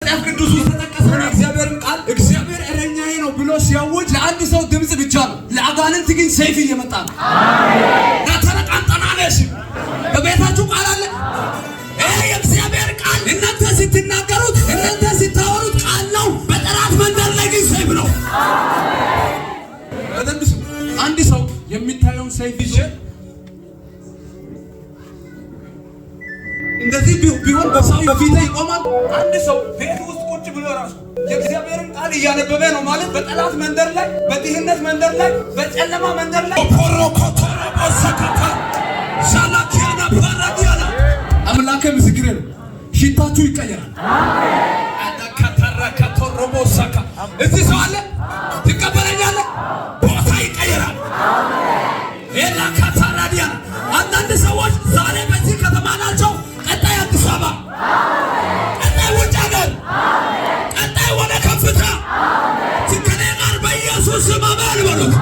መጽሐፍ ቅዱስ ውስጥ ተጠቀሰውን የእግዚአብሔርን ቃል እግዚአብሔር እረኛዬ ነው ብሎ ሲያውጅ ለአንድ ሰው ድምፅ ብቻ ነው፣ ለአጋንንት ግን ሰይፍ እየመጣ ነው። ናተረቃንጠናነሽ በቤታችሁ ቃል አለ። ይሄ የእግዚአብሔር ቃል እናንተ ስትናገሩት፣ እናንተ ስታወሩት ቃል ነው። በጠላት መንደር ላይ ግን ሰይፍ ነው። በደንብ ስሙ። አንድ ሰው የሚታየውን ሰይፍ ይዤ እንደዚህ ቢሆን በሰው በፊቴ ይቆማል። አንድ ሰው ቤት ውስጥ ቁጭ ብሎ ራሱ የእግዚአብሔርን ቃል እያነበበ ነው ማለት በጠላት መንደር ላይ፣ በድህነት መንደር ላይ፣ በጨለማ መንደር ላይ ፖሮኮቶሮቦሰከታ ሻላኪያና ፓራዲያና አምላኬ ምስክሬ ነው። ሽታችሁ ይቀየራል። አዳካታራካቶሮቦሳካ እዚህ ሰው አለ፣ ትቀበለኛለህ? ቦታ ይቀየራል። ኤላካታራዲያ አንዳንድ ሰዎች ዛሬ በዚህ ከተማ ናቸው፣ ቀጣይ አዲስ አበባ፣ ቀጣይ ውጭ ሀገር፣ ቀጣይ ወደ ከፍታ። ከኔ ጋር በኢየሱስ ስም አሜን በሉት።